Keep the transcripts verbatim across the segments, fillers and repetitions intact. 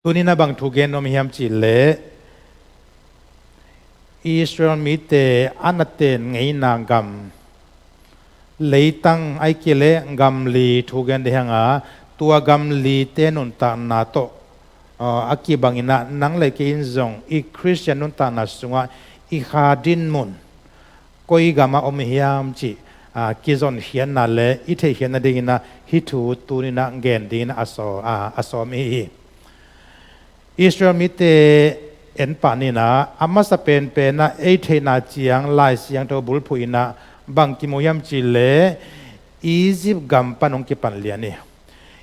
Tuni-in ah bang thu gen nuam hiam cih leh, Israel mite a na ten ngeina gam, leitang ahih kei leh gam li thu gen ding hi hang a, tua gam lite nuntakna tawh, aa, a kibangin ah nang le kei in zong i Khristian nuntakna sungah i kha dinmun koi gamah om hiam cih, aa, kizonkhiatna le i theihkhiat nadingin ah hih thu tuni-in ah gen dingin a saw-, aa, a sawm i hi hi. Israel mite en pah ni in ah, a masa penpen ah ei theihna ciang Lai Siangtho bulphuh in ah bang kimu hiam cih leh, Egypt gam pan hong kipan lian hi.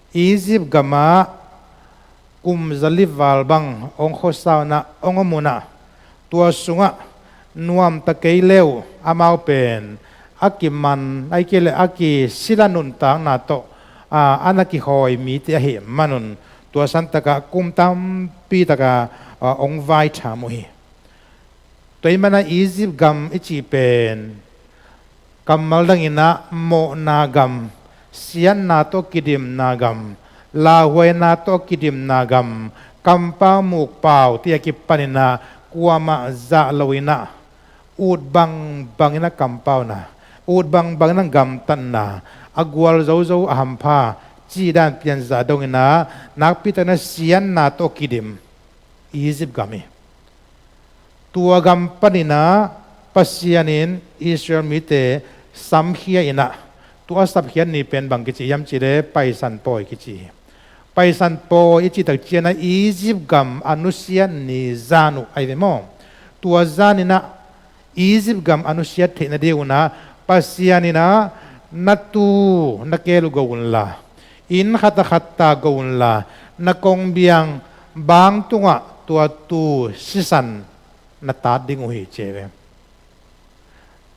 Egypt gamah kum zali val bang hong khuasa un ah, hong om un ah, tua sungah nuam ta kei leh uh amau pen a kiman, ahih kei leh a kisila nuntakna tawh, aa, a na kikhawi mite ahih manun, tua santak ah kum tampi tak ah, aa, hong vaitham uh hi. Tua ahih manin ah Egypt gam i cih pen kammal dangin ah mawhna gam, siatna tawh kidimna gam, lauhuaina tawh kidimna gam, kampau mukpau cih a kipanin ah kuamah zah loin ah, ut bangbangin ah kampauna, ut bangbangin ah gamtatna, a gualzo zo a hampha cih dan pianzah dongin ah, nakpi takin ah siatna tawh kidim Egypt gam hi. Tua gam panin ah Pasian in Israel mite samkhia in ah, tua a sapkhiat ni pen bang kici hiam cih leh Paisan Pawi kici hi. Paisan Pawi i cih tak ciangin ah Egypt gam a nusiat ni zan uh ahi ve maw. Tua zanin ah Egypt gam a nusiat theih nading un ah Pasian in ah, na tuu na keel uh go unla, inn khat a khat ta go unla, na kongbiang bang tungah tua tuu sisan na tat ding uh hi, ci hi ve.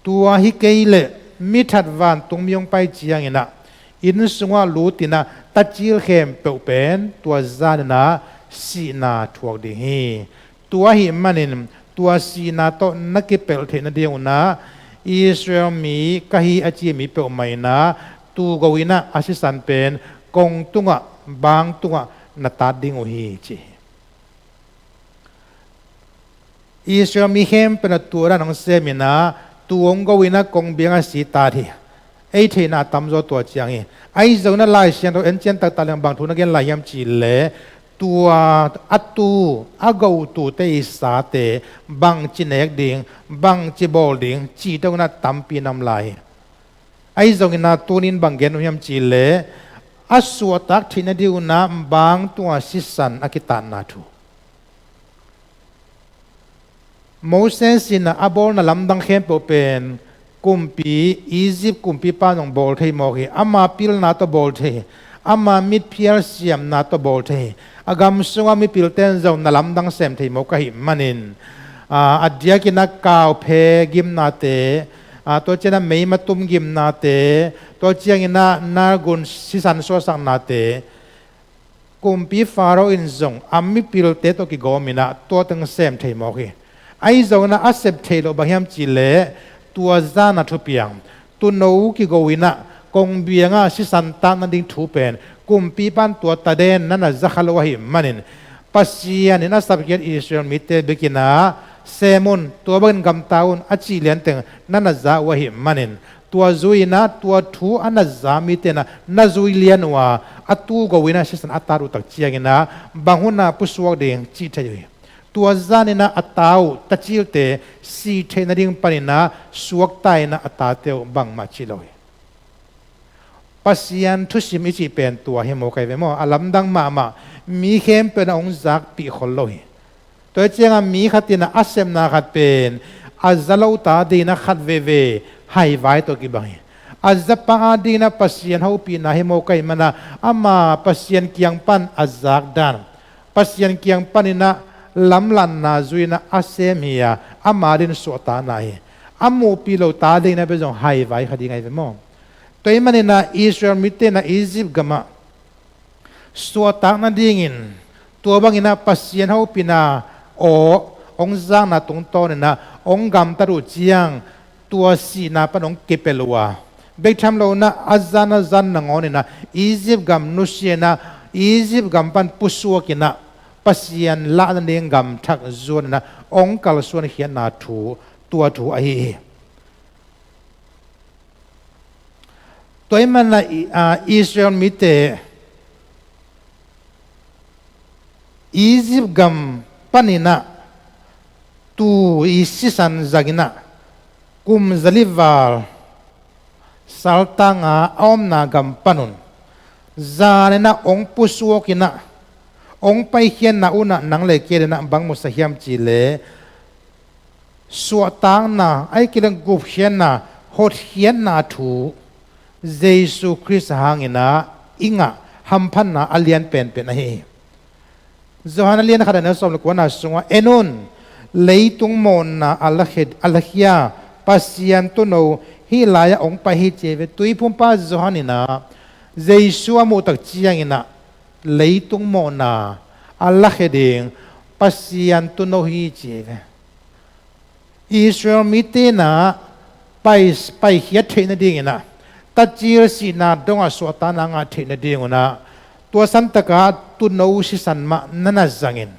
Tua hi kei leh mi that vantung mi hong pai ciangin ah, inn sungah lut in ah tacil khempeuh pen tua zanin ah sihna thuak ding hi. Tua ahih manin tua sihna tawh na kipelh theih nading un ah, Israel mi ka hi a ci mi peuhmah in ah tuu go in ah a sisan pen kong tungah, bang tungah na tat ding uh hi, ci hi. Israel mi khempeuh in ah tua dan hong sem in ah, tuu hong go in ah kongbiang ah si tat hi. Ei theihna a tamzaw tua ciang hi. Ahi zongin ah Lai Siangtho en ciang taktak leng bang thu na gen lai hiam cih leh, tua a tuu, a go tuute i sate bangci nek ding, bangci bawl ding cih dongin ah tampi na om lai hi. Ahi zongin ah tuni-in bang gen uh hiam cih leh, a suahtak theih nading un ah bang tungah sisan a kitatna thu. Moses in ah a bawlna lamdang khempeuh pen kumpi, Egypt kumpipa in hong bawl thei mawk hi. Ama pilna tawh bawl thei hi. Ama mitphial siamna tawh bawl thei hi. A gam sungah mipilte in zong na lamdang sem thei mawk ahih manin, aa, a diakin ah kauphe gimnate, aa, tua ciangin ah meimatum gimnate, tua ciangin ah nalgun sisan suahsaknate, kumpi Pharaoh in zong a mipilte tawh kigawm in ah tua teng sem thei mawk hi. Ahi zongin ah a sep theih loh bang hiam cih leh, tua zan a thupiang, tuuno kigo in ah kongbiang ah sisan tat nading thu pen kumpipa in tua taden na na za kha lo ahih manin, Pasian in a sapkhiat Israel mite bek in ah sem un, tua bangin gamta un a cih lianteng na na za uh ahih manin, tua zui in ah tua thu a na za mite in ah na zui lian uh a, a tuu go in ah sisan a tat uh tak ciangin ah bang hun ah pusuak ding cih thei uh hi. Tua zanin ah a ta uh tacilte sih theih nading panin ah suakta in ah a tate uh bangmah cih lo hi. Pasian thusim i cih pen tua hi mawk ahi ve maw. A lamdang mahmah, mi khempeuh in ah hong zakpih khol lo hi. Tua hi ciangin mi khat in ah a sepna khat pen a za lo ta dingin ah khat veve haivai tawh kibang hi. A zapa a dingin ah Pasian hopihna hi mawk ahih manin ah ama Pasian kiang pan a zak dan, Pasian kiang panin ah lamlanna zui in ah a sem hi a, ama dingin suahtakna hi. A muhpih lo ta dingin ah bel zong haivai kha ding ahi ve maw. Tua ahih manin ah Israel mite in ah Egypt gamah suahtak nadingin, tua bangin ah Pasian hopihna aw hong zakna tungtawnin ah hong gamtat uh ciang, tua sihna pan hong kipelh uh a, bek tham lo in ah a zan a zan nangawnin ah Egypt gam nusia in ah, Egypt gam pan pusuak in ah, Pasian lah nading gam thak zuan inah hong kalsuan khiatna thu, tua thu ahi hi. Tua ahih manin ah, Israel mite Egypt gam panin ah tuu i sisan zangin ah kum zali val saltang a a omna gam panun zanin ah hong pusuakin ah hong paikhiatna un ah nang le kei in ah bang musak hiam cih leh suahtakna, ahih kei leh gupkhiatna, hotkhiatna thu Jesu Khrist hangin ah i ngah hamphatna a lian penpen ahi hi. Johan a lian khat a neu sawm le kuana sungah, "En un, leitung mawhna a lakhia, a lakhia Pasian Tuuno hih lai-ah hong pai hi," ci hi ve. Tuiphumpa Johan in ah Jesu a muh tak ciangin ah leitung mawhna a lakhia ding Pasian Tuuno hi, ci hi ve. Israel mite in ah pai, paikhiat theih nadingin ah, tacil sihna dongah suahtakna a ngah theih nadingun ah, tua santakah tuuno sisan mah na na zangin,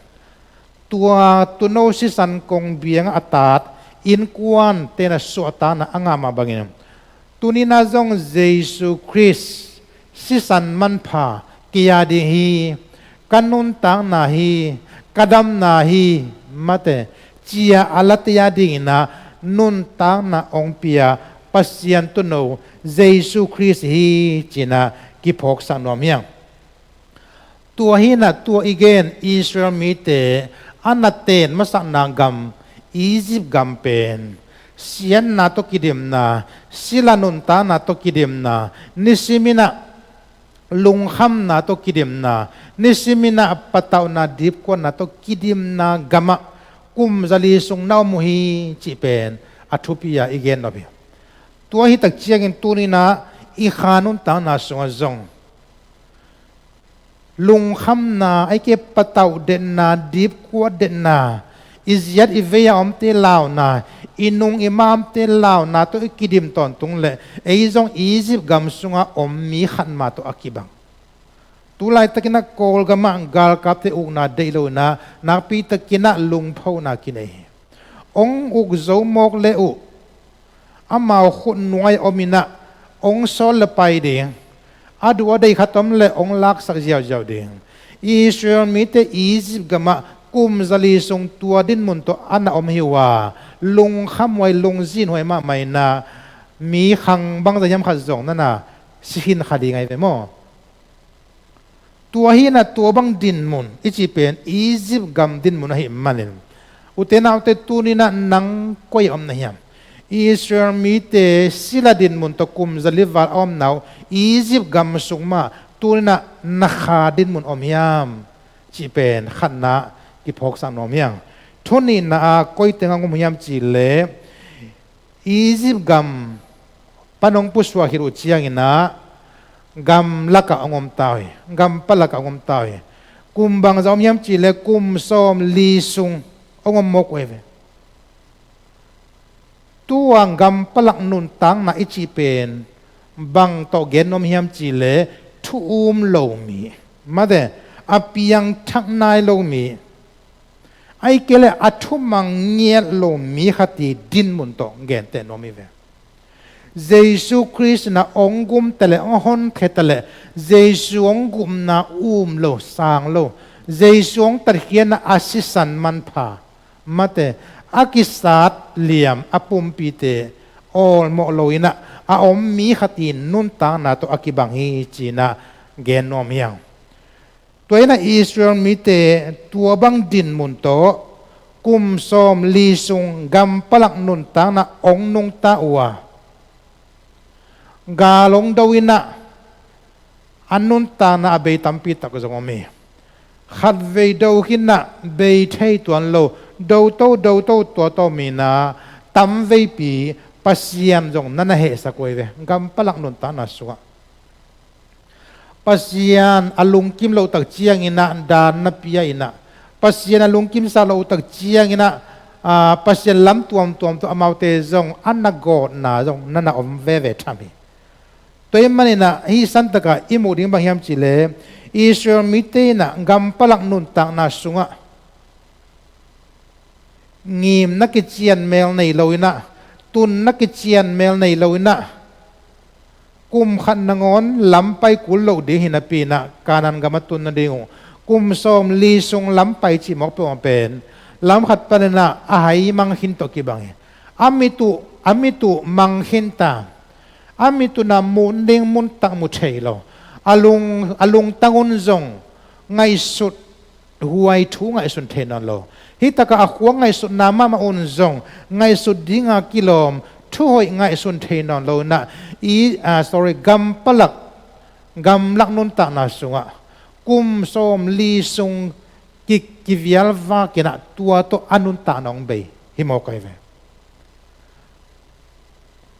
tua tuuno sisan kongbiangah a tat innkuante in ah suahtakna a ngah mah bangin, tuni-in ah zong Jesu Khrist sisan manpha kei a ding hi, ka nuntakna hi, ka damna hi, mate, ci-a a late a dingin ah nuntakna hong pia Pasian Tuuno Jesu Khrist hi, ci-in ah kiphawksak nuam hi hang. Tua hi-in ah tua i gen Israel mite a na ten masakna gam Egypt gam pen siatna tawh kidimna, sila nuntakna tawh kidimna, nisimin ah lungkhamna tawh kidimna, nisimin ah patauhna dipkuatna tawh kidimna gamah kum zali sung na om uh hi cih pen a thupi-a i gen nop hi. Tua hi tak ciangin tuni-in ah i kha nuntakna sungah zong lungkhamna, ahih kei leh patauh detna, dipkuat detna, i ziat i vei-a omte launa, i nung i ma omte launa tawh i kidim tawntung leh ei zong Egypt gam sungah om mi khat mah tawh a kibang. Tu laitakin ah Kawlgamah galkapte ukna deih lo-in ah nakpitakin ah lungphona kinei hi. Hong uk zo mawk le uh, amau khut nuai om-in ah hong sawl le pai ding, a duh a deih khat om leh hong laksak ziauziau ding. Israel mite Egypt gamah kum zali sung tua dinmun tawh a na om hi uh a, lungkham huai, lungzin huai mahmah in ah, mi khang bangzah hiam khat zong na na si khin kha ding ahi ve maw. Tua hi-in ah tua bang dinmun i cih pen Egypt gam dinmun ahih manin, ute naute, tuni-in ah nang koi-ah om na hiam? Israel mite sila dinmun tawh kum zali val a omna uh Egypt gam sung mah tuni-in ah na kha dinmun om hiam cih pen khatna kiphawksak nuam hi hang. Thu nihna ah koi tengah om hiam cih leh, Egypt gam pan hong pusuak khit uh ciangin ah gam lakah hong om ta uh hi, gam palakah hong om ta uh hi. Kum bangzah om hiam cih leh kum sawmli sung hong om mawk uh hi ve. Tua gam palak nuntakna i cih pen bang tawh gen nuam hiam cih leh thu um lo mi, mate, a piangthak nai lo mi, ahih kei leh a thumang ngiat lo mi khat i dinmun tawh genteh nuam hi ve. Jesu Khrist in ah hong gum ta leh, hong honkhia ta leh, Jesu hong gupna um lo, sang lo, Jesu hong tatkhiatna a sisan manpha, mate, a kisat liam a pumpite awlmawh lo-in ah a om mi khat i nuntakna tawh a kibang hi ci-in ah gen nuam hi hang. Tua hi-in ah Israel mite tua bang dinmun tawh kum sawmli sung gam palak nuntakna hong nungta uh a, gal hong do-in ah a nuntakna a bei tampi tak zong om hi. Khatvei do khin ah bei thei tuan lo, do to do to tua tawh om-in ah tamveipi Pasian zong na na hehsak uh hi ve, gam palak nuntakna sungah. Pasian a lungkim loh tak ciangin ah daan na pia-in ah, Pasian a lungkimsak loh tak ciangin ah, aa, Pasian lam tuamtuam tawh amaute zong a na gawtna zong na na om veve tham hi. Tua ahih manin ah hih santakah i muh ding bang hiam cih leh, Israel mite in ah gampalak nuntakna sungah ngimna kician mel nei lo in ah, tunna kician mel nei lo in ah, kum khat nangawn lam pai kul loh ding hi napi in ah, Kanaan gam a tun nading uh kum sawmli sung lam pai cih mawk peuhmah pen lam khat panin ah a hai mang khin tawh kibang hi. A mit uh, a mit uh mang khin ta. A mit un ah mun ding mun tak mu thei lo. A lung, a lungtang un zong ngaihsut huai thu ngaihsun thei nawn lo. Hih takah a khua ngaihsutna mahmah un zong ngaihsut dinga kilawm thu hoih ngaihsun thei nawn lo in ah, i, ah, sorry, gampalak, gamlak nuntakna sungah kum sawmli sung ki, kivial vak in ah tua tawh a nuntakna hong bei hi mawk ahi ve.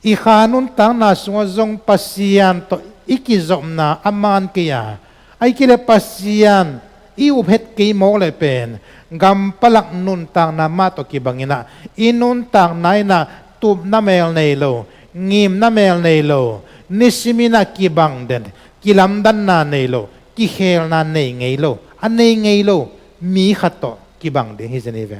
I kha nuntakna sungah zong Pasian tawh i kizopna a man kei a, ahih kei leh Pasian i up het kei mawk leh pen gampalak nuntakna mah tawh kibang in ah, i nuntakna in ah tupna mel nei lo, ngimna mel nei lo, nisim in ah kibang den, kilamdanna nei lo, kikhelna nei ngei lo, a nei ngei lo mi khat tawh kibang ding hi zen hi ve.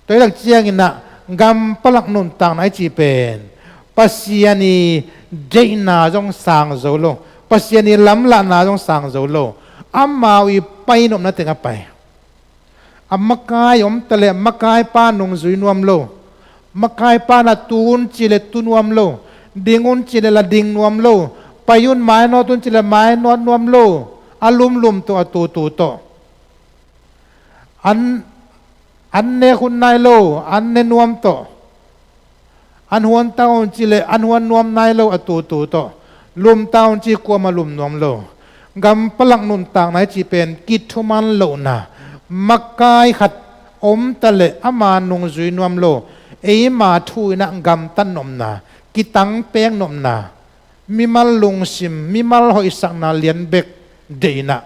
Tua hi tak ciangin ah gampalak nuntakna i cih pen Pasian i deihna zong sang zo lo, Pasian i lamlahna zong sang zo lo. Amau i painopna teng a pai. A makai om ta leh makaipa nungzui nuam lo. Makaipa na tu un cih leh tu nuam lo. Ding un cih leh la ding nuam lo. Pai un mainawt un cih leh mainawt nuam lo. A lumlum tawh, a tutu tawh. An, an nek hun nai lo, an ne nuam tawh. An huan ta un cih leh an huan nuam nai lo, a tutu tawh. Lum ta un cih kuamah lum nuam lo. Gampalak nuntakna i cih pen kithuman lohna. Makai khat om ta leh ama nungzui nuam lo. Eima thu in ah gamtat nopna, kitang pek nopna, mimal lungsim, mimal hoihsakna lian bek deih in ah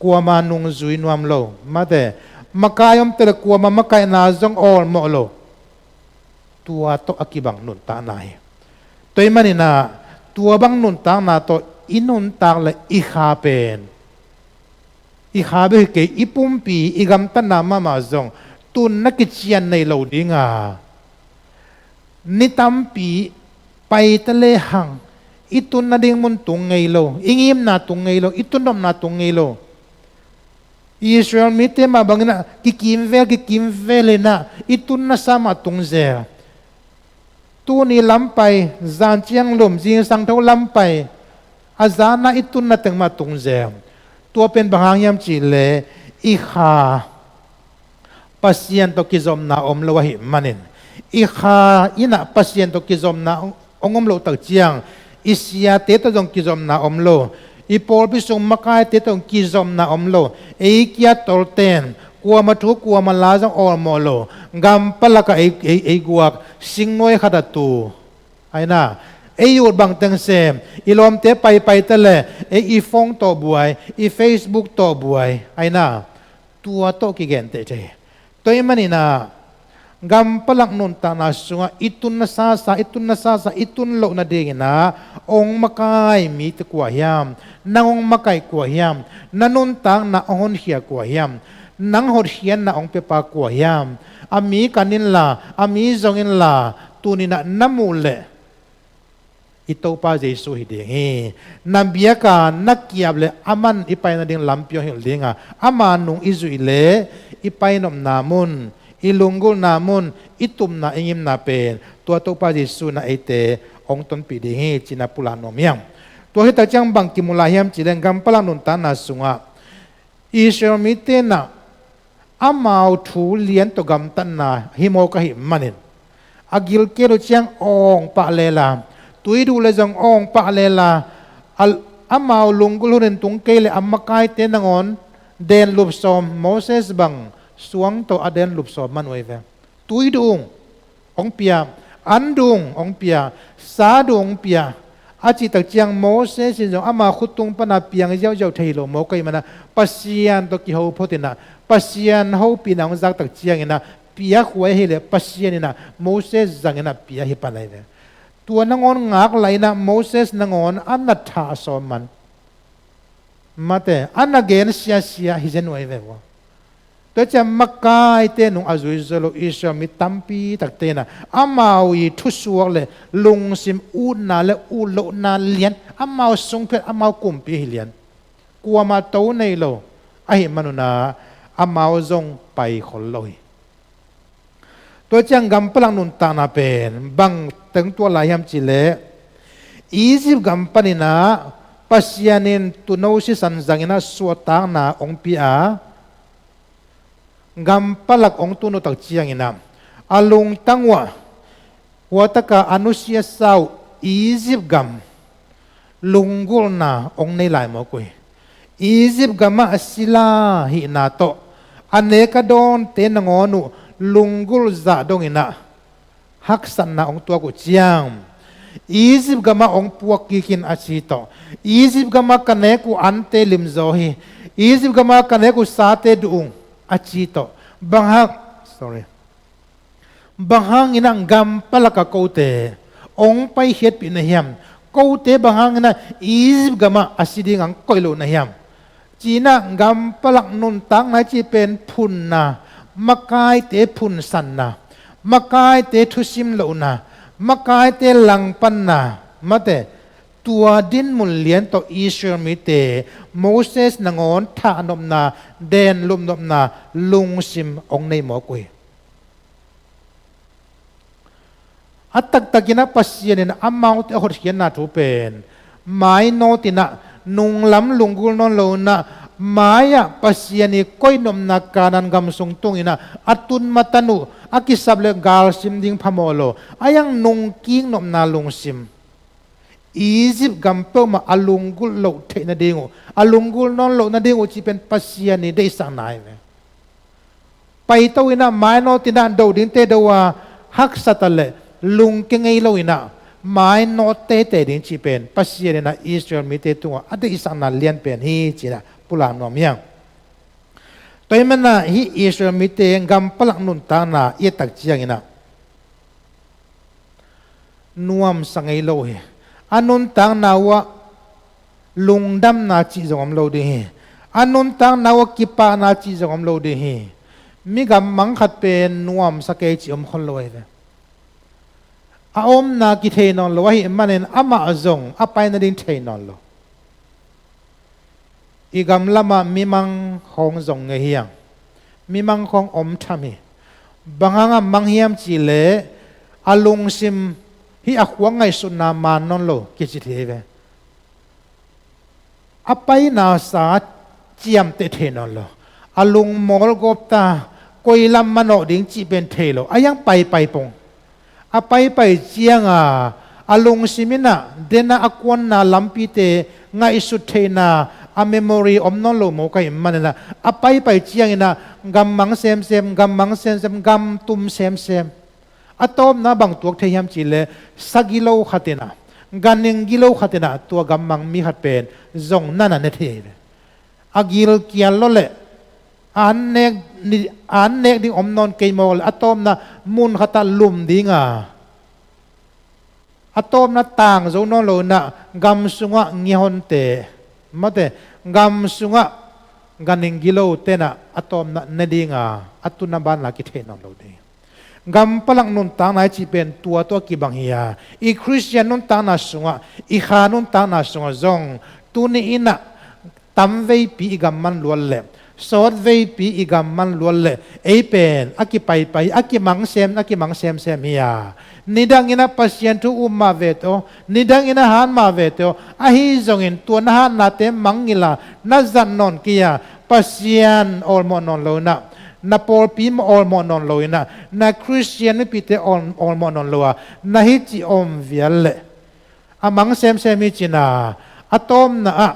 kuama nungzui nuam lo. Mate, makai om ta leh kuama makaihna zong awlmawh lo. Tua tawh a kibang nuntakna hi. Tua ahih manin ah tua bang nuntakna tawh i nuntak leh i kha pen, i kha bek hi kei, i pumpi, i gamtatna mahmah zong tunna kician nei lo ding a, ni tampi pai ta lehang i tun nading mun tung ngei lo, i ngimna tung ngei lo, i tunnopna tung ngei lo. Israel mite mah bangin ah kikimvel, kikimvel in ah i tunnasa mah tung zel. Tuni lam pai, zan ciang lum, zingsang tho lam pai, a zan ah i tunna teng mah tung zel. Tua pen bang hang hiam cih leh i kha Pasian tawh kizopna om lo ahih manin, i kha in ah Pasian tawh kizopna hong om loh tak ciang, i siate tawh zong kizopna om lo, i pawlpi sung makaite tawh zong kizopna om lo, ei kia tawlten kuama thu kuama la zong awlmawh lo, gampalak ah ei, ei, ei guak, singnuai khat ah tu, ahi na, ei ut bang teng sem, i lawmte paipai ta leh ei i phone tawh buai, i Facebook tawh buai, ahi na, tua tawh kigen teitei. Tua ahih manin ah gampalak nuntakna sungah i tunna sasa, i tunna sasa, i tun loh nadingin ah hong makai mite kua hiam? Nang hong makai kua hiam? Na nuntakna hong honkhia kua hiam? Nang hotkhiatna hong piapa kua hiam? A mi kan inla, a mi zong inla, tuni-in ah na muh leh i Topa Jesu hi ding hi. Na biakinn na kiap leh aman i pai nading lampi hong hilh ding a, ama nung i zuih leh i painopna mun, i lunggulhna mun, i tupna, i ngimna pen tua Topa Jesu in ah eite hong tonpih ding hi ci-in ah pulak nuam hi hang. Tua hi tak ciang bang kimu lai hiam cih leh gampalak nuntakna sungah Israel mite in ah amau thu lian tawh gamtatna hi mawk ahih manin, a gilkial uh ciang awng pah lela, tui duh leh zong awng pah lela, a, amau lunggulh hun in tung kei leh a makaite nangawn den lup sawm, Moses bang suang tawh a den lup sawm man uh ahi ve. Tui duh ung, hong pia, an duh ung, hong pia, sa duh ung, hong pia, a cih tak ciang Moses in zong ama khut tung pan a piang ziauziau thei lo mawk ahih manin ah Pasian tawh kiho phot in ah, Pasian hopihna hong zak tak ciangin ah piakhuai ahih leh Pasian in ah Moses zangin ah pia hi pan ahi ve. Tua nangawn ngaklah in ah Moses nangawn a nat tha a sawm man. Mate, a na gen siasia hi zen uh ahi ve ua. Tua ciang makaite nung a zui zo lo Israel mi tampi takte in ah amau i thusuak le lungsim utna le utlohna lian, amau sungphiat, amau kumpi hi lian. Kuamah to nei lo ahih manun ah amau zong pai khol lo hi. Tua ciang gam palak nuntakna pen bang teng tuak lai hiam cih leh, Egypt gam panin ah Pasian in tuuno sisan zangin ah suahtakna hong pia a, gam palak hong tun uh tak ciangin ah a lungtang uh ah, hua taka a nusiasa uh Egypt gam lunggulhna hong nei lai mawk uh hi. Egypt gamah a sila hihna tawh a nek a dawnte nangawn uh lunggulh zah dongin ah haksatna hong tuak uh ciang, Egypt gamah hong puak kik in a ci tawh, Egypt gamah ka nek uh ante limzaw hi, Egypt gamah ka nek uh sate duh ung a ci tawh. Bang hang, sorry. Bang hangin ah gam palak a kote hong paikhiatpih na hiam? Kote bang hangin ah Egypt gamah a si ding hong koih loh na hiam? Ci-in ah gam palak nuntakna i cih pen phunna, makaite phunsanna, makaite thusim lohna, makaite langpanna, mate, tua dinmun lian tawh Israel mite Moses nangawn thahnopna, denlupnopna lungsim hong nei mawk uh hi. A taktakin ah Pasian in amaute a hotkhiatna thu pen mainawt in ah, nunglam lunggulh nawn lo in ah, mai-ah Pasian i koihnopna Kanaan gam sung tungin ah a tun matan uh a kisap le galsim ding phamawh lo, a iang nungkiknopna lungsim. Egypt gam peuhmah a lunggulh loh theih nading uh, a lunggulh nawn loh nading uh cih pen Pasian i deihsakna hi ve. Paito in ah mainawt in ah do dingte do a, haksa ta leh lungkia ngei lo in ah mainawt teitei ding cih pen Pasian in ah Israel mite tungah a deihsakna lian pen hi ci-in ah pulak nuam hi hang. Tua ahih manin ah hih Israel mite gam palak nuntakna i et tak ciangin ah nuamsa ngei lo hi. A nuntakna uh ah lungdamna cih zong om lo ding hi. A nuntakna uh ah kipahna cih zong om lo ding hi. Mi gam mang khat pen nuamsa kei cih om khol lo ahi ve. A omna kithei nawn lo ahih manin amah zong a pai nading thei nawn lo. I gam lamah mimang khawng zong ngei hi hang. Mimang khawng om tham hi. Bang hangah mang hiam cih leh a lungsim hih a khuak ngaihsutna maan nawn lo kici thei hi ve. A paina sa ciamteh thei nawn lo. A lungmawl gawp ta, koi lam manawh ding cih pen thei lo. A iang paipai pong. A paipai ciang a, a lungsim in ah den a a kuanna lampite ngaihsut theihna a memory om nawn lo mawk ahih manin ah, a paipai ciangin ah gam mang semsem, gam mang semsem, gam tum semsem. A tawpna bang tuak thei hiam cih leh sa gilo khat in ah, ganhing gilo khat in ah tua gam mang mi khat pen zong na na ne thei ahi ve. A gilkial lawh leh a an nek ni, a an nek ding om nawn kei mawk leh a tawpna mun khatah lum ding a, a tawpna tang zo nawn lo in ah gam sungah ngiahonte, mate, gam sungah ganhing gilote in ah a tawpna ne ding a, a tun a ban la kithei nawn lo ding. Gam palak nuntakna i cih pen tua tawh a kibang hi a, i Khristian nuntakna sungah, i kha nuntakna sungah zong tuni in ah tamveipi i gam man luat leh, sawtveipi i gam man luat leh, ei pen a kipaipai, a kimang sem, a kimang semsem hi a, nidangin ah Pasian thu um mah vete aw, nidangin ah hat mah vete aw, ahi zongin tua na hatnate mangngilh a, na zat nawn kei a, Pasian awlmawh nawn lo in ah, na pawlpi awlmawh nawn lo in ah, na Khristian mipite awl, awlmawh nawn lo a, na hih ci om vial leh a mang semsem hi ci-in ah, a tawpna ah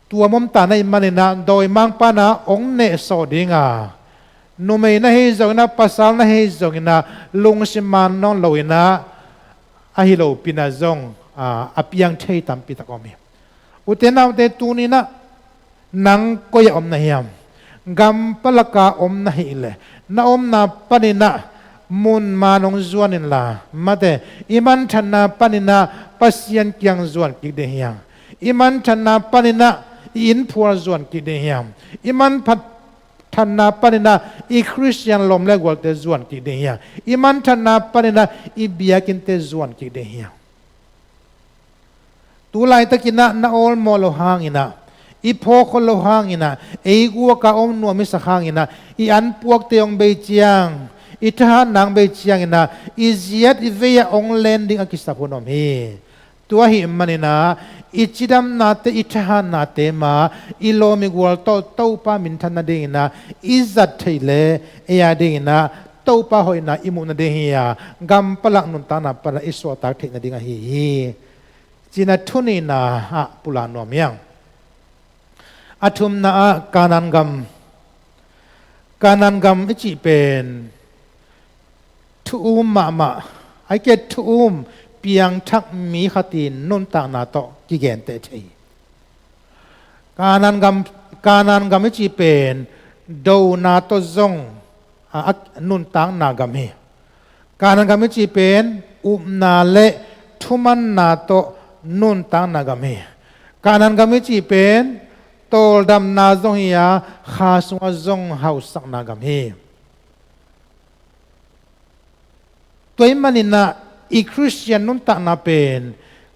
tua mumta na hih manin ah dawimangpa'n ah hong nehsawh ding a, numei na hi zongin ah, pasal na hi zongin ah, lungsim maan nawn lo in ah a hi lopi-in ah zong a, a piang thei tampi tak om hi. Ute naute, tuni-in ah nang koi-ah om na hiam? Gam palak ah om na hih leh, na omna panin ah mun maan hong zuan inla, mate, i manthanna panin ah Pasian kiang zuan kik ding hi hang. I manthanna panin ah i inn phual zuan kik ding hiam? I manphat thatna paninah i Khristian lawm le gualte zuan kik ding hiam? I manthatna paninah i biakinnte zuan kik ding hiam? Tu laitakinah na awlmawh loh hanginah, i phawkhawl loh hanginah, ei guaka om nuam i sak hanginah, i anpuakte hong bei ciang, i thahatna hong bei cianginah i ziat i vei-ah hong len ding a kisap hun om hi. Tua ahih maninah i cidamnate, i thahatnate mah i lawm i gual tawh Topa minthan nadinginah i zat theih le ei a dinginah Topa hoihna i muh nading hi-a, gam palak nuntakna pana i suahtak theih nading ahi hi. Cina thu nihna ah pulak nuam hiang. A thumna ah Kanaan gam. Kanaan gam i cih pen thu um mahmah, ai ke thu um piangthak mi khat i nuntakna tawh kigenteh thei. Kanaan gam, Kanaan gam i cih pen dona tawh zong a, a nuntakna gam hi. Kanaan gam i cih pen upna le thumanna tawh nuntakna gam hi. Kanaan gam i cih pen tawldamna zong hi-a, kha sungah zong hausakna gam hi. Tua ahih maninah i Khristian nuntakna pen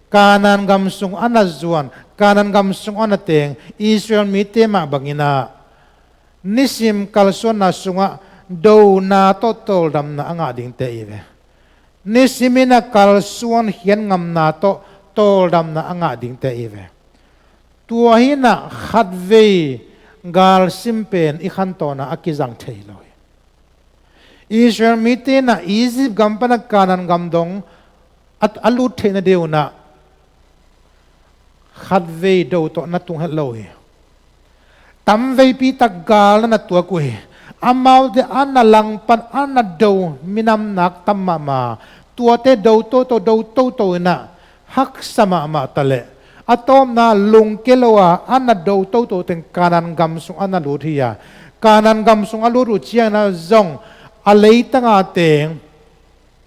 Kanaan gam sung a na zuan, Kanaan gam sung a na teng Israel mite mah banginah nisim kalsuanna sungah dona tawh tawldamna a ngah dingte i ve. Nisim inah kalsuan khiat ngamna tawh tawldamna a ngah dingte i ve. Tua hinah khatvei galsim pen i khantawnna a kizang thei lo hi. Israel mite inah Egypt gam pana Kanaan gam dong a, a lut theih nadingunah khatvei do tawh na tung het lo hi. Tamveipi tak gal na na tuak uh hi. Amaute a na langpan a na do minam nak tam mahmah. Tuate do toto, do toto inah haksa mahmah taleh a tawpna lungke lo a a na do toto teng Kanaan gam sung a na lut hi-a, Kanaan gam sung a lut uh ciangna zong a leitanga teng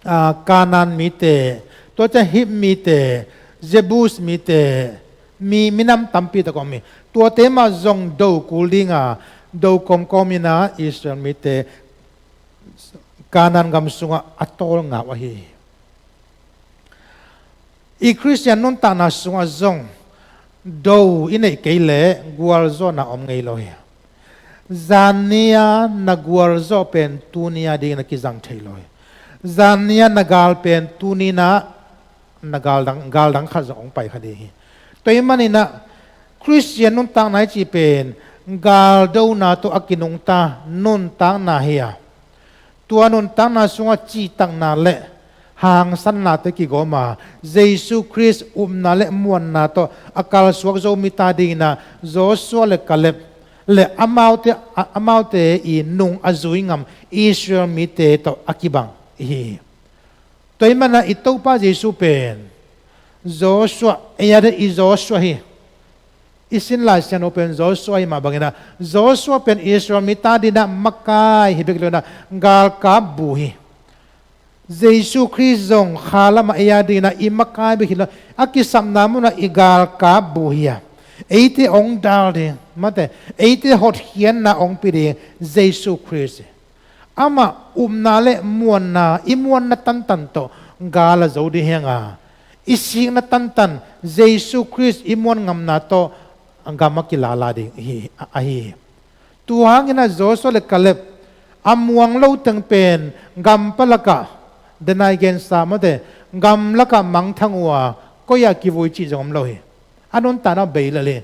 a, Kanaan mite, tua ciang Hit mite, Jebus mite, mi, minam tampi tak om hi. Tuate mah zong do kul dinga, do kawmkawm inah Israel mite Kanaan gam sungah a tawlnga uh ahi hi. I Khristian nuntakna sungah zong do i neih kei leh gualzawhna om ngei lo hi. Zanni-a na gualzawh pen tuni-a dingin a kizang thei lo hi. Zanni-a na gal pen tuni-inah na galdang, galdang khat zong hong pai kha ding hi. Tua ahih maninah Khristian nuntakna i cih pen galdona tawh a kinungta nuntakna hi-a, tua nuntakna sungah cihtakna le hangsannate kigawma, Jesu Khrist upna le muanna tawh a kalsuak zo mite dinginah Joshua le Kaleb le amaute, a, amaute i nung a zui ngam Israel mite tawh a kibang ihi hi. Tua ahih maninah i Topa Jesu pen Joshua, ei a ding i Joshua hi. I sin Lai Siangtho pen Joshua hi mah banginah, Joshua pen Israel mite dinah makai hi bek lo inah galkap bu hi. Jesu Khrist zong kha lamah ei a dinah i makai bek hi lo, a kisapna munah i galkap bu hi-a, eite hong dal ding, mate, eite hotkhiatna hong pia ding Jesu Khrist hi. Amah upna le muanna, i muanna tantan tawh gal a zo ding hi hang a, i sikna tantan Jesu Khrist i muan ngamna tawh gam a kilala ding hi, ahi hi. Tua hanginah Joshua le Kaleb a muang lo teng pen gam palakah denai gensa mate, gam lakah mangthang uh a, koi-ah kivui cih zong om lo hi. A nuntakna bei lel hi.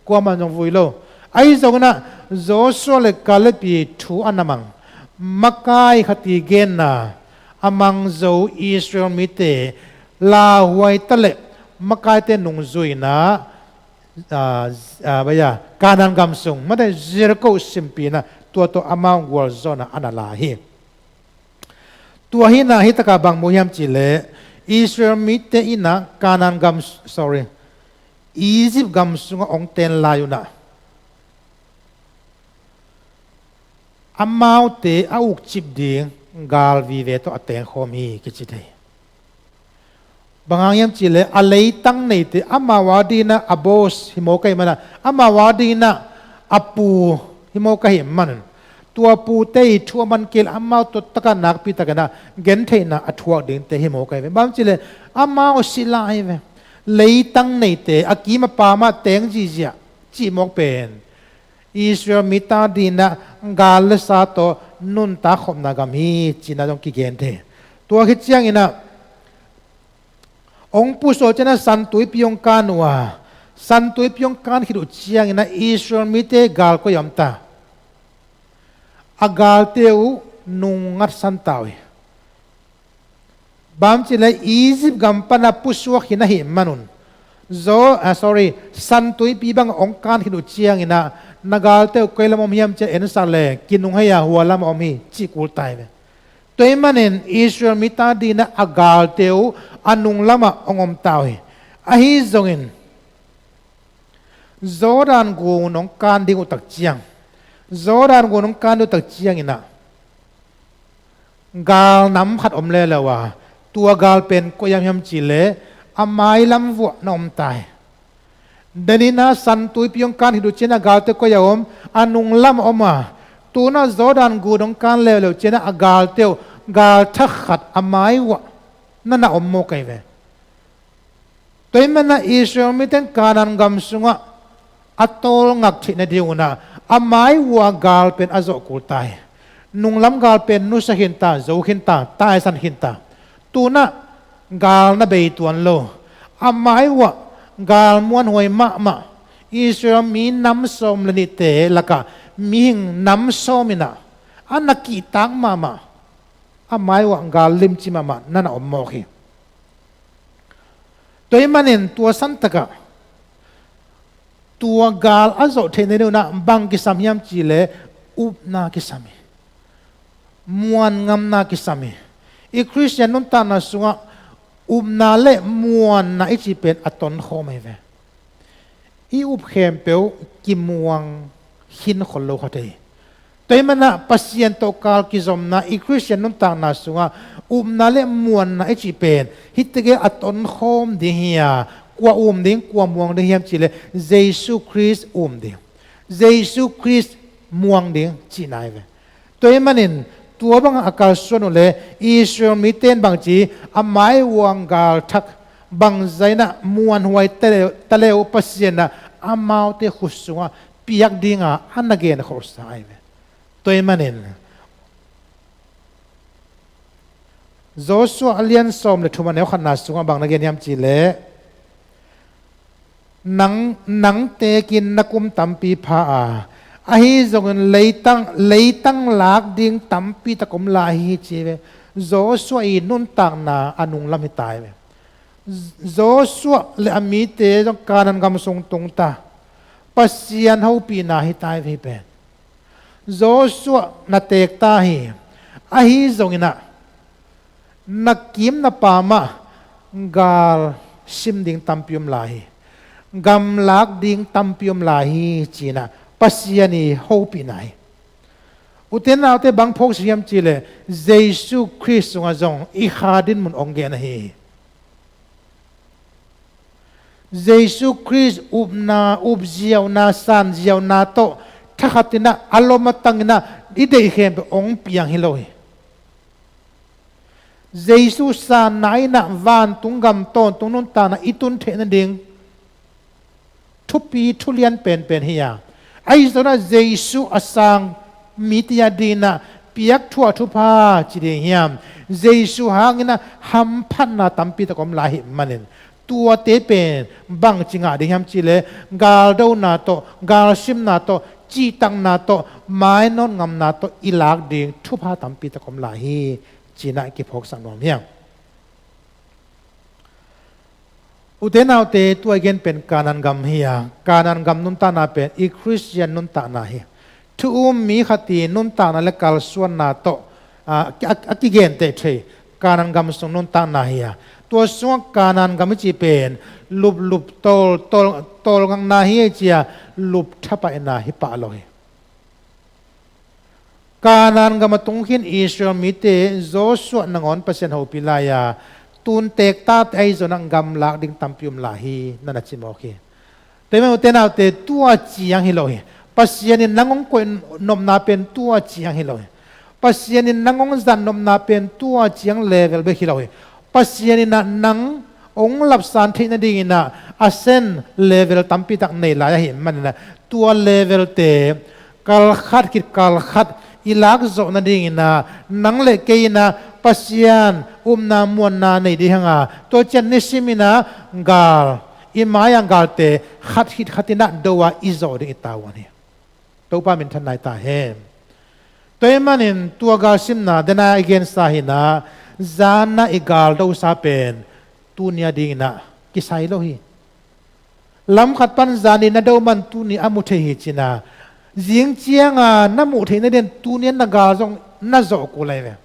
Kuamah zong vui lo. Ahi zonginah Joshua le Kaleb i thu a na mang, makai khat i genna a mang zo Israel mite lauhuai taleh makaite nungzuinah, a, a, baya, Kanaan gam sung, mate, Jericho simpina, tua tawh amau gualzawhna a na la hi. Tua hinah hitakah bang mu hiam cihleh, Israel mite inah Kanaan gam, sorry, Egypt gam sungah hong ten lai unah amaute a ukcip ding gal vive tawh a tengkhawm hi kici thei. Bang hang hiam cihleh a leitang neite amau a dinah a boss hi maw ka hih manah, amau a dinah a pu hi maw ka hih manun, tua pute i thu a man kei leh amau tawh takah nakpitakinah gentheihna a thuak dingte hi maw ka hi ve. Bang hang cihleh amau sila hi ve. Leitang neite a kim a pamah teng zihziah cih mawk pen Israel mite dinah gal le sa tawh nuntak khopna gam hi cinah zong kigen thei. Tua khit cianginah hong pusuak cianah San Tuipi hong kan uh a, San Tuipi hong kan khit uh cianginah Israel mite gal koi a om ta? A galte uh nung ngatsan ta uh hi. Bang hang cihleh Egypt gam panah pusuak hi na hih manun, Zo, ah, sorry, San Tuipi bang hong kan khit uh cianginah na galte uh koi lam om hiam ci-a ensak leh kinung hei a hua lamah om hi cih kul ta hi ve. Tua ahih manin Israel mite dinah a galte uh a nung lamah hong om ta uh hi. Ahi zongin Jordan gun hong kan ding uh tak ciang, Jordan gun hong kan ding uh tak cianginah gal nam khat om leuleu a, tua gal pen koi a om hiam cihleh a mailam vuah na om ta hi. Deninah San Tuipi hong kan khit uh cianah galte koi a om? A nung lamah om a, tunah Jordan gun hong kan leuleu cianah a galte uh gal thak khat a mai vuah na na om maw ka hi ve. Tua ahih manah Israel mite in Kanaan gam sungah a tawlngak theih nadingunah a mai vuah gal pen a zawh kul ta hi. Nunglam gal pen nusia khin ta, zo khin ta, taisan khin ta. Tunah gal na bei tuan lo. A mai vuah gal muanhuai mahmah, Israel mi nam sawm le nihte lakah mihing nam sawm inah a na kihtak mahmah, a mai vuah gal limci mahmah na na om mawk hi. Tua ahih manin tua santakah tua gal a zawh theih nadingunah bang kisam hiam cihleh upna kisam hi. Muan ngamna kisam hi. I Khristian nuntakna sungah upna le muanna i cih pen a tonkhawm ahi ve. I up khempeuh kimuang khin khol lo kha thei. Tua ahih manah Pasian tawh kal kizomna i Khristian nuntakna sungah upna le muanna i cih pen hi tekah a tonkhawm ding hi a, kua um ding, kua muang ding hiam cihleh Jesu Khrist um ding, Jesu Khrist muang ding cihna ahi ve. Tua ahih manin tua bangah a kalsuan uh leh Israel mite in bangci a mai vuah gal thak bangzah inah muanhuai ta le uh, ta le uh Pasian ah amaute khut sungah piak dinga a na genkholhsa ahi ve. Tua ahih manin Joshua a lian sawm le thum a neu khatna sungah bang na gen hiam cihleh, nang, nang tekin na kum tampi pha a, ahi zongin leitang, leitang lak ding tampi tak om lai hi ci ve. Joshua i nuntakna a nunglam hi ta hi ve. Joshua le a mite zong Kanaan gam sung tung ta. Pasian hopihna hi ta hi ve hi pen. Joshua na teek ta hi. Ahi zonginah na kim na pamah gal sim ding tampi om lai hi. Gam lak ding tampi om lai hi cinah Pasian i hopihna hi. Ute naute bang phawksak hiam cihleh Jesu Khrist sungah zong i kha dinmun hong gen ahi hi. Jesu Khrist upna, upziauna, sanziauna tawh thakhatinah a lom a tanginah i deih khempeuh hong piang hi lo hi. Jesu sanna inah vantung gam tawntung nuntakna i tun theih nading thupi thulian penpen hi a, ahi zonah Jesu a sang mite a dinah piak thu a thupha ci ding hiam? Jesu hanginah hamphatna tampi tak om lai hi manin tuate pen bangci ngah ding hiam cihleh galdona tawh, galsimna tawh, cihtakna tawh, mainawt ngamna tawh i lak ding thupha tampi tak om lai hi cinah kiphawksak nuam hiam? Ute naute, tua i gen pen Kanaan gam hi a, Kanaan gam nuntakna pen i Khristian nuntakna hi. Thu um mi khat i nuntakna le kalsuanna tawh a, a, a kigenteh thei Kanaan gam sung nuntakna hi a, tua sungah Kanaan gam i cih pen luplup tawl, tawl, tawlngakna hi a, i ci a, lup thapaihna hi pah lo hi. Kanaan gam a tungkhin Israel mite Joshua nangawn Pasian hopih lai-a, tuntek tate ahi zongin ah gamlak ding tampi om lai hi, na na ci mawk hi. Tua ahih manin ute naute, tua ciang hi lo hi. Pasian in nang hong koih nopna pen tua ciang hi lo hi. Pasian in nang hong zat nopna pen tua ciang level bek hi lo hi. Pasian in ah nang hong lapsan theih nadingin ah a sen level tampi tak nei lai ahih manin ah tua levelte kal khat khit kal khat i lak zawh nadingin ah nang le kei in ah Pasian upna muanna nei ding hi hang a, tua ciang nisimin ah gal, i mai-a galte khat khit khat in ah do a i zawh ding i tavuan hi. Topa minthanna hi ta hen. Tua ahih manin tua galsimna, dena i gensa hi in ah, zan a i galdosa pen tuni a dingin ah kisai lo hi. Lam khat pan zan in na do man tuni a mu thei hi ci-in ah, zing ciang a na muh theih nadingin tuni a na gal zong na zawh kul lai ve.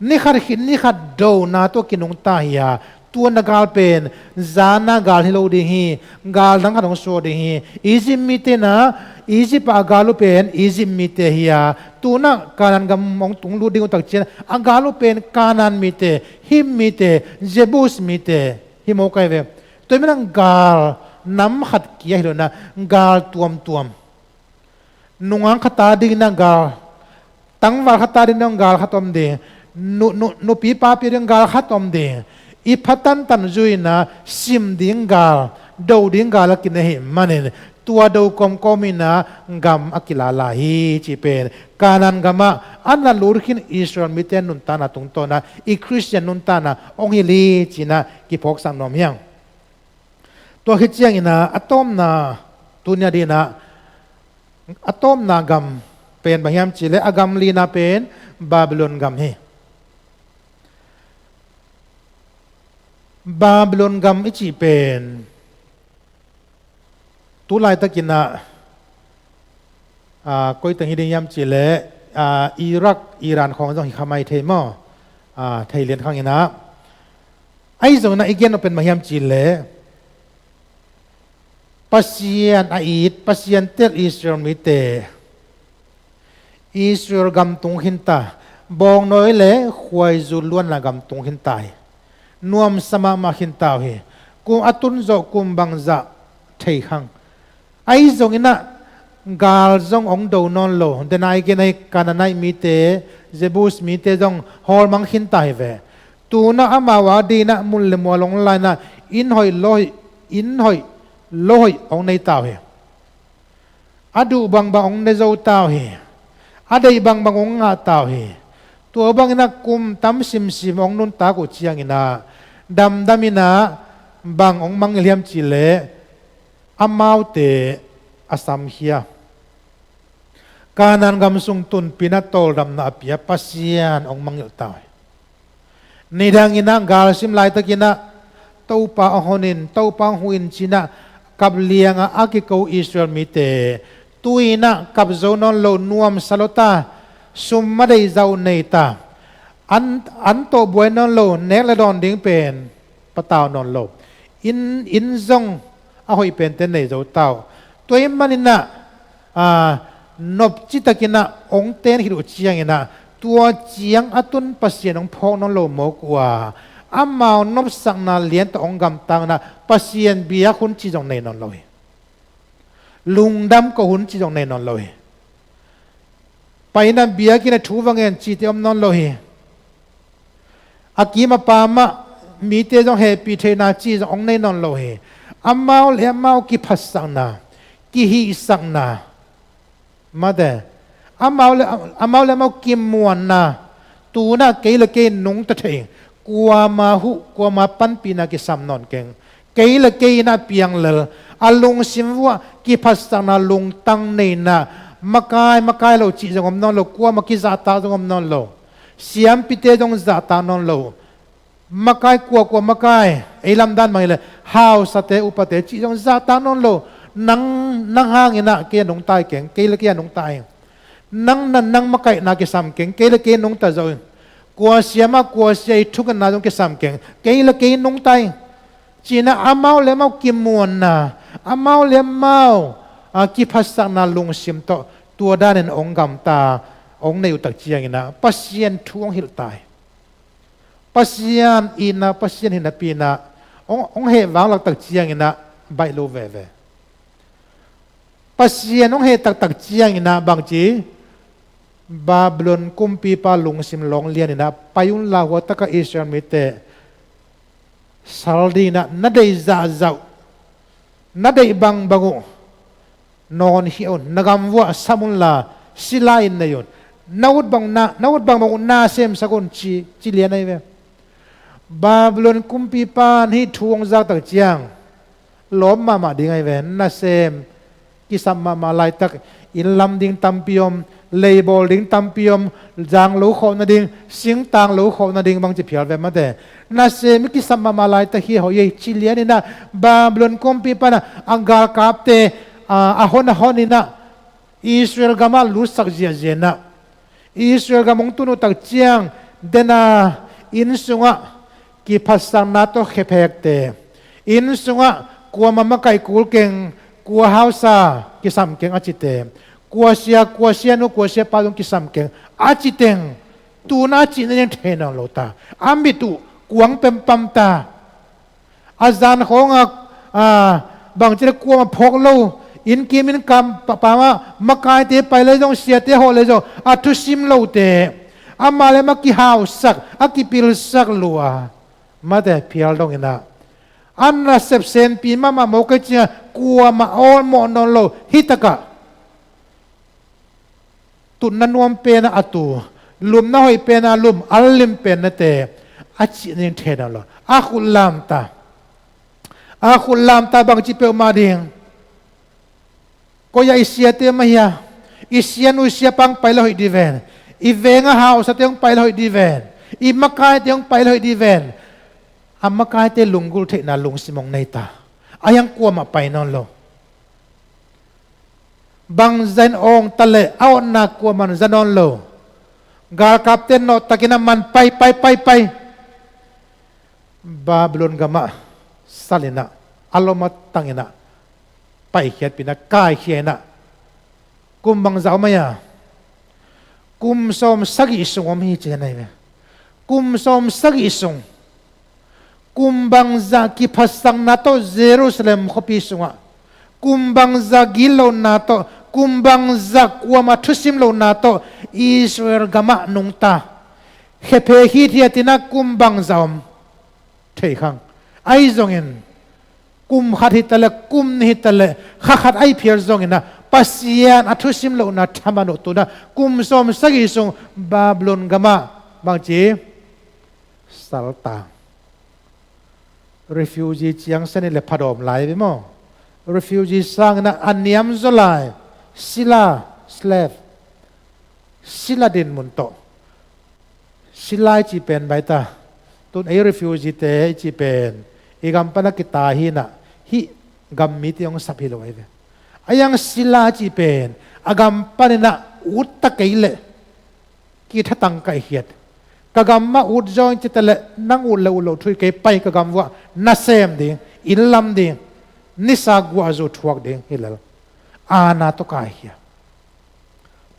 Ni khat khit ni khat dona tawh kinungta hi a, tua na gal pen zan a gal hi lo ding hi. Gal dang khat hong suak ding hi. Egypt mite in ah, Egypt a gal uh pen Egypt mite hi a, tu-in ah Kanaan gam hong tung lut ding uh tak ciang a gal uh pen Kanaan mite, Hit mite, Jebus mite hi mawk hi ve. Tua ahih manin ah gal nam khat kia hi lo in ah, gal tuamtuam. Nungak khat a dingin ah gal, tangval khat a dingin ah gal khat om ding, nu, nu, nupi papi a dingin ah gal khat om ding. I pha tantan zui in ah sim ding gal, do ding gal a kinei ahih manin tua do kawmkawm in ah gam a kila lai hi cih pen Kanaan gam ah a na lut khin Israel mite nuntakna tungtawn ah i Khristian nuntakna hong hilh hi ci-in ah kiphawksak nuam hi hang. Tua khit ciangin ah a tawpna, tuni a dingin ah a tawpna gam pen bang hiam cih leh a gam lina pen Babylon gam hi. Babylon gam i cih pen tu laitakin ah, aa, koi teng hi ding hiam cih leh, aa, Iraq, Iran khawng zong hi kha mai thei maw? Aa, thei lian khang in ah. Ahi zongin ah i gen nop pen bang hiam cih leh Pasian a it, Pasian tel Israel mite Israel gam tung khin ta, bawngnawi le khuaizu luanna gam tung khin ta hi. Nuamsa mahmah khin ta uh hi. Kum a tun zawh kum bangzah thei khang. Ahi zongin ah gal zong hong do nawn lo. Dena i gen a hi Canaanite mite, Jebus mite zong hawlmang khin ta hi ve. Tu-in ah amau a dingin ah mun le mual hong la in ah inn hoih lo hoih, inn hoih lo hoih hong nei ta uh hi. A duh bangbang hong ne zo ta uh hi. A deih bangbang hong ngah ta uh hi. Tua bangin ah kum tam simsim hong nuntak uh ciangin ah damdam in ah bang hong mangngilh hiam cih leh amaute a samkhia, Kanaan gam sung tunpih in ah tawldamna a pia Pasian hong mangngilh ta uh hi. Nidangin ah galsim laitakin ah Topa hong hon in, Topa hong huh in ci-in ah kapliang ah a kiko Israel mite tu-in ah kap zo nawn lo, nuamsa lua ta, sum a deih zah uh nei ta, an, an tawh buai nawn lo, nek le dawn ding pen patau nawn lo, inn, inn zong a hoih pente nei zo ta uh. Tua ahih manin ah, aa, nopci takin ah hong ten khit uh ciangin ah tua ciang a tun Pasian hong phawk nawn lo mawk uh a, amau nopsakna lian tawh hong gamtang in ah Pasian biak hun cih zong nei nawn lo hi. Lungdam koh hun cih zong nei nawn lo hi. Pai in ah biakinn ah thu va ngen cihte om nawn lo hi. A kim a pam ah mite zong hehpih theihna cih zong hong nei nawn lo hi. Amau le amau kiphatsakna, kihihsakna, mate, amau le, amau le amau kimuanna, tu-in ah kei le kei nungta thei, kuama huh, kuama panpihna kisam nawn keng. Kei le kei in ah piang lel, a lungsim vuah kiphatsakna lungtang nei in ah, makai, makai lo cih zong om nawn lo, kuama kizahtak zong om nawn lo. Siampite zong zahtak nawn lo. Makai, kuakua makai, ei lamdan bang hi leh hausate, upate cih zong zahtak nawn lo. Nang, nang hangin ah kei a nungta hi keng, kei le kei a nungta hi. Nang, nang, nang makaihna kisam keng, kei le kei nungta zo hi. Kua sia mah kua sia i thungetna zong kisam keng, kei le kei nungta hi. Ci-in ah amau le amau kimuanna, amau le amau, a, kiphatsakna lungsim tawh tua danin hong gamta, hong neih uh tak ciangin ah Pasian thu hong hilh ta hi. Pasian itna, Pasian hi napi inah hong, hong heh vang laktak cianginah baih lo veve. Pasian hong heh taktak cianginah bangci, Babylon kumpipa lungsim lawng lianinah pai unla, hua takah Israel mite sal dinginah na deih zahzah uh, na deih bangbang uh nawn khia un, na gam vuah sam unla, sila in nei un, na ut bang na, na ut bangbang uh na semsak un, ci, ci lian ahi ve. Babylon kumpipa in hih thu hong zaktak ciang lawm mahmah ding ahi ve. Nasem kisam mahmah laitak, inn lam ding tampi om, leibawl ding tampi om, zang lo khawh nading, singtang lo khawh nading bangci phial ve mate. Nasem i kisam mahmah laitak hi hoih ei, ci lianinah Babylon kumpipa inah a galkapte, a, a hon a honinah Israel gamah lutsak ziahziah inah, Israel gam hong tun uh tak ciang dena inn sungah kiphatsakna tawh khephekte, inn sungah kuamah makaih kul keng, kua hausa kisam keng a cite, kua sia, kua sianu, kua siapa zong kisam keng a citeng, tu-in a cih nading thei nawn lo ta. A mit uh kuang pempam ta. A zan khawngah, a, bangci le kuamah phawk lo, inn kim inn kam pa, pamah makaite pai le zong, siate hawh le zong a thusim lote, amah le amah kihausak, a kipilsak lua, mate phial donginah, a nasep senpi mahmah mawk ei ciangah kuamah awlmawh nawn lo, hih takah tutna nuam penah a tu, lumna hoih penah lum, a lim pennate a cih nading thei nawn lo. A khut lamta. A khut lamta bangci peuhmah ding. Koi-ah i siate mah hia, i sianu i siapa hong pai le hoih dih ven, i veng a hausate hong pai le hoih dih ven, i makaite hong pai le hoih dih ven. A makaite lunggulh theihna lungsim hong nei ta. A hiang kuamah pai nawn lo. Bangzah in awng ta leh a awtna kuamah in za nawn lo. Galkapte nawhtakinah man pai, pai, pai, pai. Babylon gamah salinah, a lom a tanginah paikhiatpih inah kaikhia inah. Kum bangzah om ahi a? Kum sawm sagih sung om hi ci hi ahi ve. Kum sawm sagih sung. Kum bangzah kiphatsakna tawh Jerusalem khuapi sungah, kum bangzah gitlohna tawh, kum bangzah kuamah thusim lohna tawh Israel gamah nungta, khephek hithiatinah kum bangzah om thei khang. Ahi zongin kum khat hitaleh, kum nih hitaleh, kha khat ahi phial zonginah Pasian a thusim lohna thaman uh tunah kum sawm sagih sung Babylon gamah bangci saltang. Refugee ciangsan hileh phadawm lai ve maw? Refugee sanginah a niamzaw lai, sila, slave, sila dinmun tawh. Sila i cih pen baita, tun ei refugee-te i cih pen i gam pana kitai hinah, hih gam mite hong sap hi lo ahi ve. A hiang sila i cih pen a gam paninah utta kei leh kithatang kaihkhiat. Ka gam mah ut zaw ing ci taleh nang ut le ut loh thu hi kei, pai ka gam vuah nasem ding, inn lam ding, nisa guahzu thuak ding hi lel. Aana tawh kaikhia.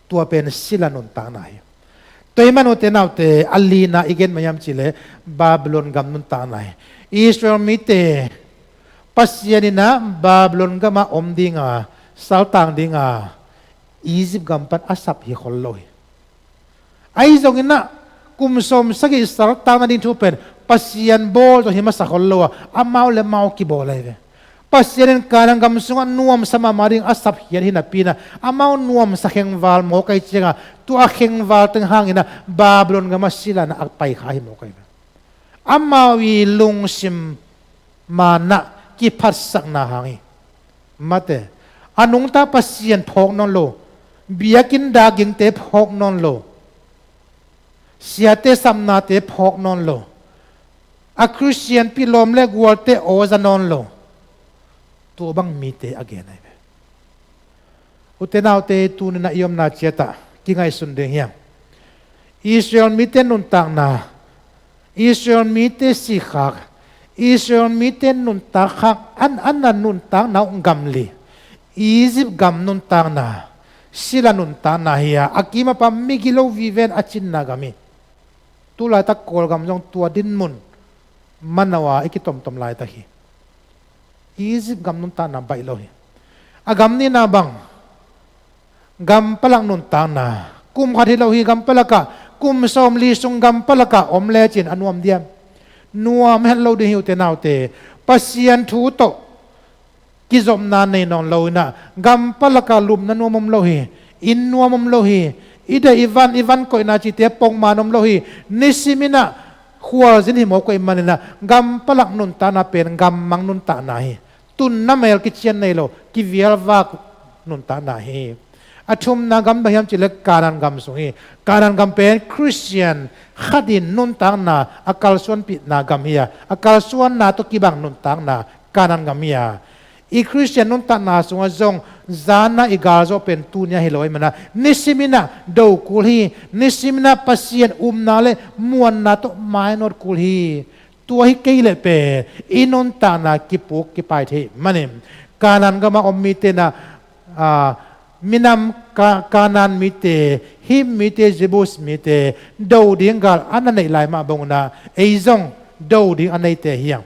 Tua pen sila nuntakna hi. Tua ahih man ute naute, a lina i gen mah hiam cihleh Babylon gam nuntakna hi. Israel mite Pasian inah Babylon gamah om dinga, saltang dinga Egypt gam pan a sap hi khol lo hi. Ahi zonginah kum sawm sagih saltang nading thu pen Pasian bawl tawh hi masa khol lo a, amau le amau kibawl ahi ve. Pasian in Kanaan gam sungah nuamsa mahmah ding a sapkhiat hi napi inah amau nuamsa khengval mawk ahi cianga, tua a khengval teng hanginah Babylon gamah sila inah a paikha hi mawk ahi ve. Amau i lungsim manah kiphatsakna hang hi. Mate, a nungta Pasian phawk nawn lo, biakinn dak gingte phawk nawn lo, siate sapnate phawk nawn lo, a Khristian pi lawm le gualte aw za nawn lo, tua bang mite a gen ahi ve. Ute naute, tuninah i omna ciatah kingaihsun ding hiam? Israel mite nuntakna, Israel mite sikhak, Israel mite nuntakkhak, an, an a nuntakna uh gam li, Egypt gam nuntakna, sila nuntakna hi a, a kimapa migilo viven a cinna gam hi. Tu laitak Kawlgam zong tua dinmun manau a i kitomtom laitak hi. Egypt gam nuntakna baih lo hi. A gam nihna bang, gam palak nuntakna. Kum khat hi lo hi, gam palakah, kum sawmli sung gam palakah om lecin a nuam diam? Nuam het lo ding hi, ute naute. Pasian thu tawh kizopna nei nawn lo inah, gam palakah lupna nuam om lo hi. Inn nuam om lo hi. I deih i van, i van koihna cihte pongman om lo hi. Nisim inah khualzin hi mawk koih maninah, gam palak nuntakna pen gammang nuntakna hi. Tunna mel kician nei lo, kivialvak nuntakna hi. A thumna gam bang hiam cihleh Kanaan gam sung hi. Kanaan gam pen Khristian khatin nuntakna a kalsuanpihna gam hi a, a kalsuanna tawh kibang nuntakna Kanaan gam hi a. I Khristian nuntakna sungah zong zana i galzawh pen tunia hi lo ahih manah, nisim inah do kul hi. Nisim inah Pasian upna le muanna tawh mainawt kul hi. Tua hi kei leh pen i nuntakna kipuk kipai thei manin, Kanaan gamah om mite inah, a, minam Ka-, Kanaan mite, Hit mite, Jebus mite do ding gal a na neih lai mah bangunah ei zong do ding a neite hi hang.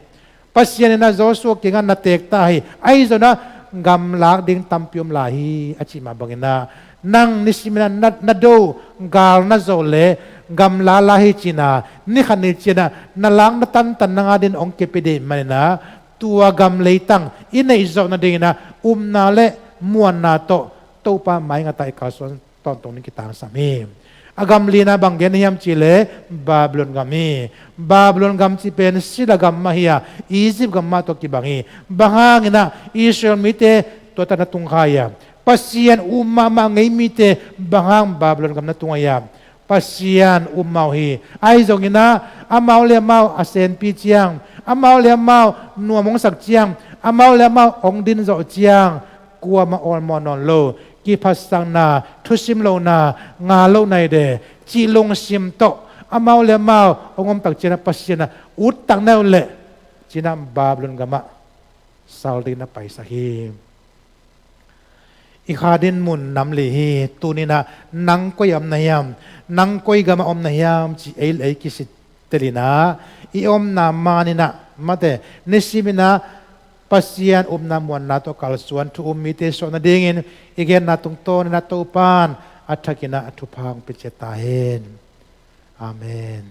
Pasian inah Joshua kiangah na teek ta hi. Ahi zongin ah gamlak ding tampi om lai hi, a cih mah banginah, nang nisim inah na, na do gal na zawh leh gamla lai hi cinah, ni khat ni ciangah na lak na tantan nang adingin hong kipia ding maninah, tua gam leitang i neih zawh nadinginah upna le muanna tawh Topa maingat a i kalsuan tawntung ding kitangsam hi. A gam lina bang gen hiam cihleh Babylon gam hi. Babylon gam cih pen sila gam mah hi a, Egypt gam mah tawh kibang hi. Bang hanginah Israel mite tua tak na tung kha hia? Pasian up mahmah ngei mite bang hang Babylon gam na tung a hia? Pasian up mah uh hi. Ahi zonginah amau le amau a senpi ciang, amau le amau nuam hong sak ciang, amau le amau hong din zawh ciang, kuamah awlmawh nawn lo, kiphatsakna, thusim lohna, ngal lohna hi de, cih lungsim tawh amau le amau hong om tak ciangah Pasian ah ut tak na uh leh, cinah Babylon gamah sal dingin na paisak hi. I kha ding mun nam li hi. Tuninah nang koi ah om na hiam? Nang koi gamah om na hiam? Ci ei le ei kisittelinah, i omna maninah mate, nisiminah Pasian upna muanna tawh kalsuan thu um mite suah nadingin i genna tungtawninah Topan a thakinah a thupha hong pia ciat ta hen. Amen.